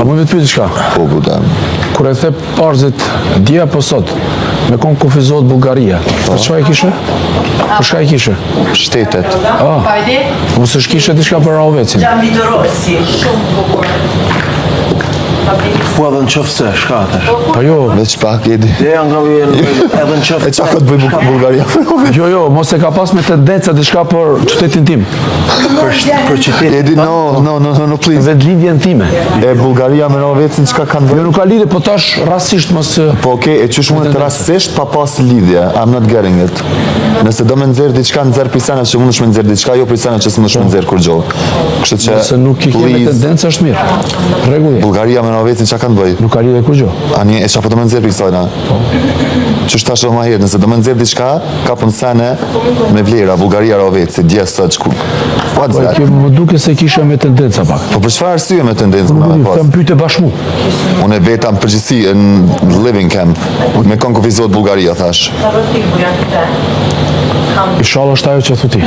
A mund të pyet diçka? Po, budem. Kur e the parzit dje apo sot, me kon kufizohet Bullgaria. Për çfarë e kishe? Për çka e kishe? Shtetet. Ah, mos është kishe diçka për Rahovecin. Gianvito Rossi, shumë bukur. Po edhe në qoftë se, shka atësh? Po jo, Veç pak, Edi. Dhe janë nga vjen, edhe në qoftë E qa ka të bëj Bullgaria? jo, jo, mos e ka pas me tendenca diçka për qytetin tim, për, për qytetin. Edi, no, no, no, no, no, please. vendlindjen time. E Bullgaria me Rahovecin çka kanë Jo, bërë? nuk ka lidhje, po tash rastisht mos Po okej, e qysh mundet rastësisht pa pas lidhje? I'm not getting it. Nëse do me nxjerr diçka, nxjerr pisana që mundesh me nxjerr diçka, jo pisana që s'mundesh me nxjerr kurrgjë. Kështu që nëse nuk i ke me please, tendencë është mirë. Rregull. je. Bullgaria me Rahovecin çka kanë bëj? Nuk ka lidhje kurrgjë. Ani, e çka po do me nxjerr pisana? Qysh tash edhe më herët, nëse do me nxjerr diçka, ka pun sene me vlera, Bullgaria Rahoveci, dje sot ku. What's Po that? kjo më duket se kishe me tendenca pak. Po për çfarë arsye me tendencë Nuk me e di, pas? them pyete bashkë mu. Unë e veta në përgjithësi në living camp, me kon kufizohet Bullgaria, thash. Inshallah është ajo që thu ti.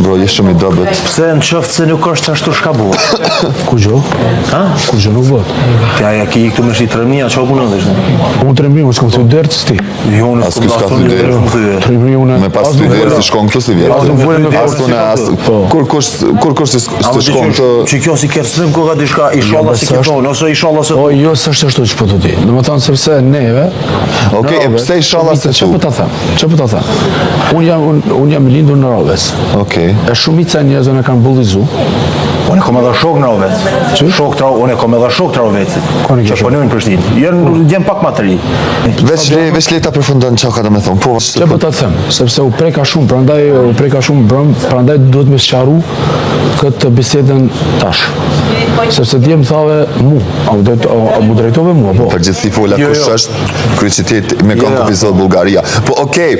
Bro, je shumë i dobët. Pse në qoftë se nuk është ashtu shka bëhet? Kurgjë? Ha? Kurgjë nuk bëhet. Ti aja ki këtu me shi tremija, qa punon dhe Unë tremri, unë s'kom thy derë ti. Jo, unë As s'kom ky s'ka dasur thy një derë. derë, s'kom thy. Tremri unë... Me pas ty derë si shkon këtu si vjet. As nuk vjen me As unë as Po. kur kush kur kush si Ama shkon që, këtu që kjo si kërcënim ko ka diçka, inshallah si Jo, ke s'është- thonë, ose inshallah se Po, jo, s'është ashtu që po të di. Në më thonë sepse neve... Okej, në e Rahovec, pse inshallah se shumica- Që thu? po ta them? Që po ta them? Unë jam, unë, unë jam lindur në Rahovec. Okej. E shumica e njerëzve na kanë bullizu. Unë e kam edhe shok në Rahovec. Shok të unë e kam edhe shok të Rahovecit. Ko në ke Që shok? punojnë në Prishtinë. Janë janë pak më të ri. Veç le veç le ta përfundon çka ka do me thonë. Po, Që po ta them? Sepse u preka shumë, prandaj u preka shumë brëm, prandaj duhet me sqaru këtë bisedën tash. Sepse dje më thave mu, a u drejt, a, a mu drejtove mua, po. përgjithësi fola Jo, kush jo. është kryeqytet me kon Jo, jo. kufizohet Bullgaria. Po okej,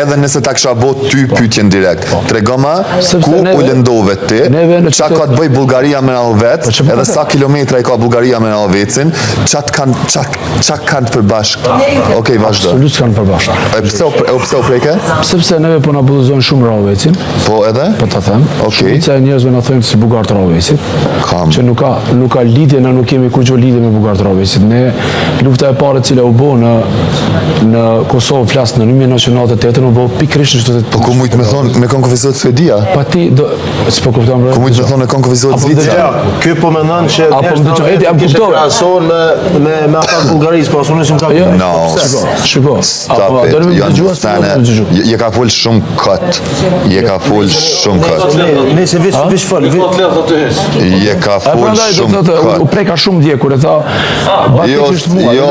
edhe nëse ta kisha bo ty pyetjen direkt. Tregoma Sepse ku neve- u lëndove ti? neve në Çka qytet- ka të bëj Bullgaria me Rahovec? Po që po Edhe të- sa kilometra i ka Bullgaria me Rahovecin? Qa të kanë qa qa kanë të përbashkët? Okej, vazhdo. Absolut s'kanë përbashkët. E pse u e pse u preke? Sepse neve po na bullizojnë shumë Rahovecin, Po edhe? po ta them. Okej. Shumica e njerëzve na thonë si bullgar të Rahovecit. Kam. Që nuk ka nuk ka lidhje, ne nuk kemi kurrgjë lidhje me bullgar të Rahovecit. Ne lufta e parë e cila u bë në në Kosovë flas në 1998 u bë pikërisht në qytetet. Po ku mujt me thonë me kon kufizohet Suedia? Pa ti do s'po kupton bre. Ku mujt me thonë me kon kufizohet Apo Zvicra? Ja, ky po mendon që Apo njerëz më dëgjoj, Edi, a më kishte kuptove? krahasohen me me me ata të Bullgarisë, po as unë s'm ka. Jo. No. Shiko, shiko. Stop Apo it. do të më Janë dëgjua s'po sene. do të më dëgju. Je, je ka fol shumë kot. Je ka fol shumë kot. Ne se veç veç fol, veç Je ka E fol prandaj do shumë të thotë u kot. preka shumë dje kur e tha Jo, batikisht mua. jo,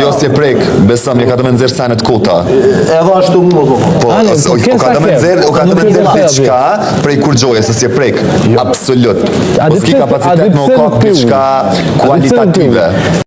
jo si prek, besam, je ka të me nxjerr senet kota. edhe ashtu mua po. Po, Ale, o, po ke o ka sa të me ke. nxjerr, o ka të Nuk me e nxjerr ke diçka prej kurgjoje, se si e prek. Absolut. A Po di s'ki pse- a kapacitet di me u pse kap nuk piu? diçka A di pse nuk piu? kualitative.